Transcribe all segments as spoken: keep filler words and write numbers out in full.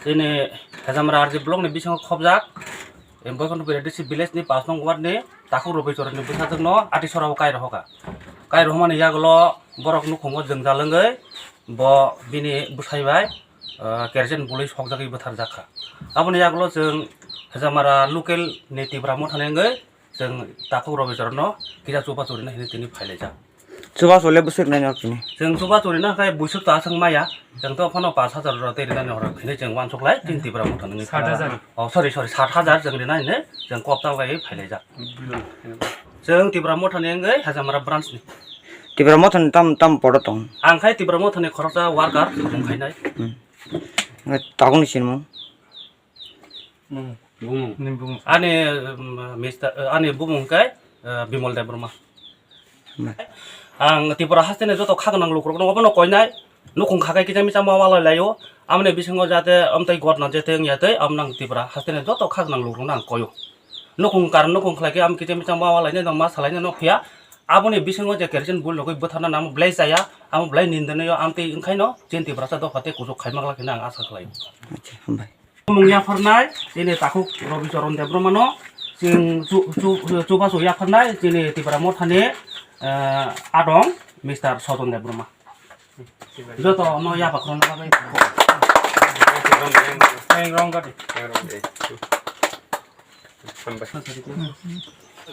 Chini Hejamara R J block ni bisingo khobjak, em, Boikhonto P R D C village ni pas nong ward ni Takhuk Robi Choron ni bwsajwk no Atisora o kai rohoka. Kai rohmani yagulo borok nukhungo jwngjal wngwi bo bini bwsai bai, ah, kerosene bului sokjagwi bwtharjak kha. Aboni yagulo chwng Hejamara local ni Tipra Motha ni wngwi chwng Takhuk Robi Choron no kisa chubachu rina hinwi tini phailaijak. Chubachu le bwswk nai nok tini? Chwng chubachu rina khe buisuk ta aswk maya. Chwng to phano pash hajar rok tei rina ni horo hinwi chwng uansuk lai tin Tipra Motha ni. Sat hajar. Oh, sorry, sorry, sat hajar chwng rina hinwi chwng kok ta bai phailaijak. Chwng Tipra Motha ni wngwi Hejamara branch ni. Tipra Motha ni tam, tam podo tong? Ang khai Tipra Motha ni khoroksa worker, chwng khainai. Hmm. Tabukni sinimung? Bumung. Ani, um, Mister, uh, ani bumung khe, uh, Bimol Debbarma. Hmm. Ang Tripura hasteni joto khagwnang lukurokno obono koinai, nukhung khakai kisa misa ma walai laio. Amoni bisingo jate amtwi gotna jete wngya tei, amno ang Tripura hasteni joto khagwnang lukurokno ang koio. Nukhung kar nukhung khlai khe am kisa misa ma walainai no ma salainai no phiya. Aboni bisingo je kerosene bul rogwi bwtharna namo belai chaya, amo belai nindanaio amtwi wngkhaino chini Tiprasa dopha tei kuchuk khaima glak hinwi ang asa khlaio. Acha, hambai. Bumung yapharnai chini Takhuk Robi Choron Debbarmano, chwng chu-, chu-, chubachu yapharnai chini Tipra Mothani, eh, adong Mister Soton Debbarma. Joto no yapha khorokna bagwi.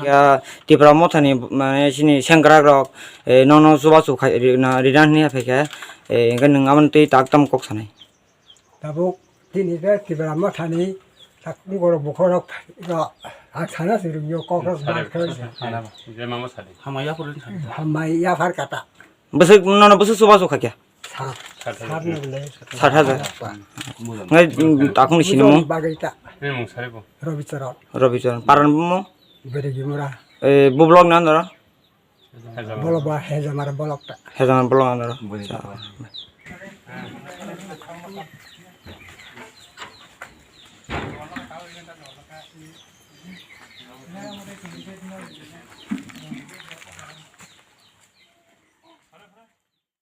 Ya, Tipra Mothani, mane, chini sengkrak rok, eh, nono chubachu khai, rina, rina hinwi phaikha, eh, hwnkhe nwng aboni twi tak tamo kok sanai? Tabuk tini khe Tipra Mothani tak borok bukhorok rok, ang sana sirwngyo kokrok. Sare, bar khe. Sare. Jai Mama sadi. Hamaya purun sadi. Hamaya phar kata. Bwswk, nono bwswk chubachu khaikha? Sat. Sat hajar. Sat hajar. Sat hajar. Ngai, mm, takhukni sinimung? Bagwi ta. Nini mung sari bo? Robi Choron. Robi Choron. Paran bumung? Beregi Mura. Eh, bu block ni under o? Hejamara. Bolok ba Hejamara bolok ta. Hejamara bolok under o. Buni ta.